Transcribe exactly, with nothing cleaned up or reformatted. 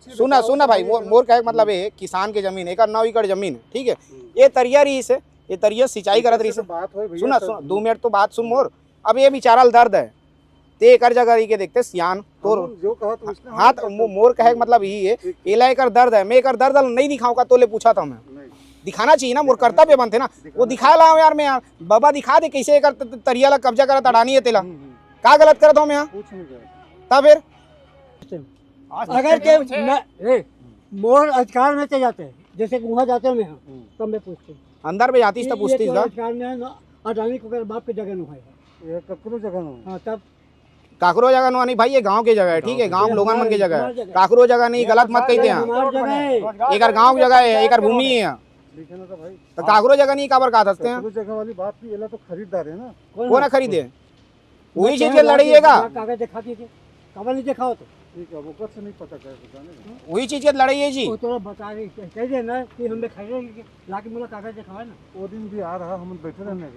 सुना, सुना भाई, मोर, मोर कहे के मतलब ये है, किसान के जमीन, एकर नौ एकड़ जमीन है, ठीक है? हम्म। ये तरिया रहिस हे, ये तरिया सिंचाई करत रहिस हे। बात होय भैया, सुना, सब सुना, दू मिनट तो बात सुन मोर। अब ये बेचारा ल दर्द है, ते एकर जगह रही के देखते सियान तोर। हम जो कहा तो उसने हाँ, तो मो-, मोर कहे के मतलब यही है, ठीक। एला एकर दर्द है, मैं एकर दर्द ल नहीं दिखाऊं का, तोले पूछा था मैं। नहीं। दिखाना चाहिए ना, मोर कर्तव्य बनते ना। दिखाना वो दिखा ला यार, मैं यार, बाबा दिखा दे कैसे एकर त-, त-, तरिया ला कब्जा करत अडानी है तेला। हम्म, हम्म। का गलत करत हूँ मैं यहाँ? कुछ नहीं गलत। तब फिर? अगर के मैं, ए, मोर अधिकार में चले जाते हैं, जैसे कि वहाँ जाते हैं मैं, हम्म। तब मैं पूछते हूँ। अंदर में जातीस ये, तब ये पूछतीस तोर ना। अधिकार में है ना, अडानी को कर बाप के जगह नु है। ये ककरो जगह नु। हाँ, तब। काकरो जगह नु नहीं भाई, ये गांव के जगह है, ठीक है? गांव के लोगन मन के जगह है। हमार जगह। काकरो जगह नहीं, गलत मत कहते हैं। हमार जगह है। एकर गांव के जगह है, एकर भूमि है। ठीक है ना तो भाई। तो काकरो जगह नहीं, काबर का हंसते हैं? ककरो जगह वाली बात नहीं, एला तो खरीददार है ना। कौन कौन है? खरीदे? वही चीज के लड़ाई है का? कागज दिखा दीजिए, काबर नहीं दिखाओ तो? ठीक है, अब ओकर से नहीं पता कर पता नहीं। वही चीज के लड़ाई है जी। वो तो बता रही, कह दे ना कि हम खरीदे, लाके मोला कागज दिखावे ना। वो दिन भी आ रहा, हम बैठे रहने।